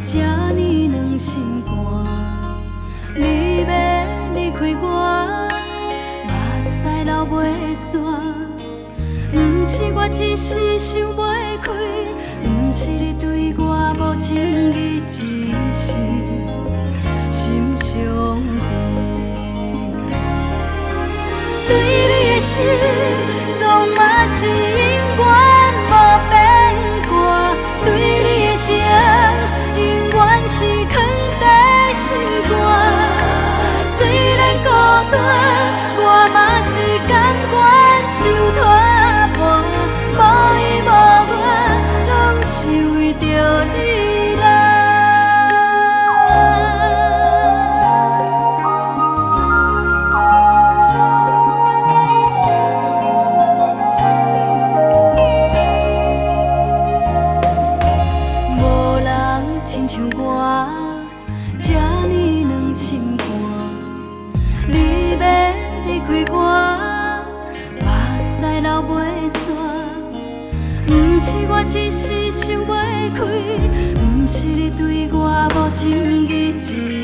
這呢軟心肝。你欲離開我，目屎流袂煞。毋是我一時想袂開，毋是你對我無情義，只是心傷悲。對你的心，總嘛是永遠無變卦。對你的情，永遠是囥佇心肝。雖然孤單，我嘛是甘願受拖磨。無依無怨，攏是為著你啦。無人親像我，這呢軟心肝。你欲離開我，目屎流袂煞。毋是我一時想袂開，毋是你對我無情義，只